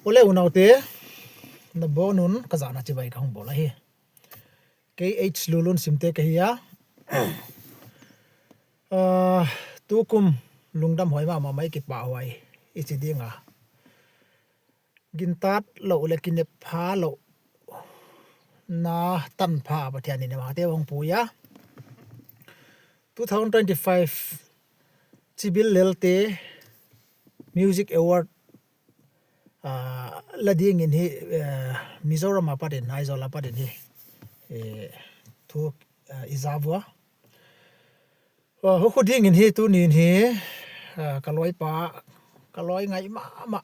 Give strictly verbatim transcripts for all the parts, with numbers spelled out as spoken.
Ole unaute, na bonun kazana chibai ka hung bola hi. K H Lulun simte ka hiya. Ah, tukum lungdam hoi ma ma mai ki pa hoi. Ichi dinga. Gintat lo le kinep ha lo. Na tan pha Pathian ni ma te hung puya. Two thousand twenty-five Chibil Lelte Music Award ah, la dingin hi eh, Mizoram a patin, Aizawl a patin hi eh, thu ah, izavua. Hu khu dingin hi tu nin hi ah, ka loi pa, ka loi ngai ma ma.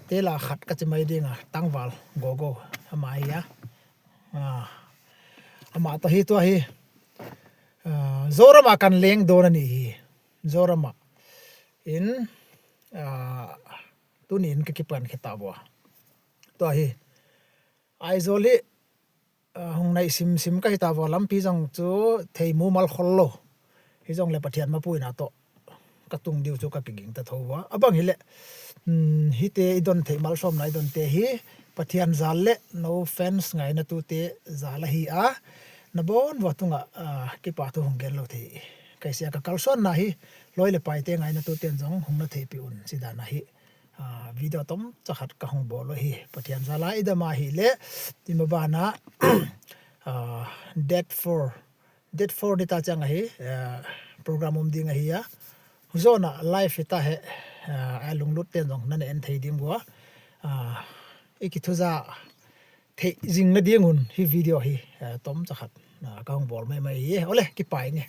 Te la khat ka chi mai dinga tangval go go ama hi ya. Ah, ama ta hi tu hi. Ah, Zorama kan leng dona ni hi. Zorama. In ah, tunin ka kipan kheta bua. Tua hi. Aizawl hi ah, hung nai sim sim ka hita bua lampi zong chu thei mu mal khol lo. Hi zong le Pathian ma puina to. Ka tung diu chu ka kiging ta tho bua. Abang hi le. Hmm, hi te i don thei mal som na i don te hi. Pathian zal le no fans ngai na tu te zal hi a. Na bon bua tunga ah, kipa tu hung gen lo thei. Kai sia ka kalson na hi. Loi le pai te ngai na tu ten zong hung na thei pi un. Sida na hi. Ah, video tom chakhat ka hung bol hi Pathian zala idama hi le timabana ah, date four date four ni ta chang hi ah, program um ding hi ya huzona live ta he ah, a lunglut ten jong nan en thei ding bua ah, iki thuza thei jing na ding un hi video hi ah, tom chakhat ah, ka hung bol mai mai hi ole ki pai nge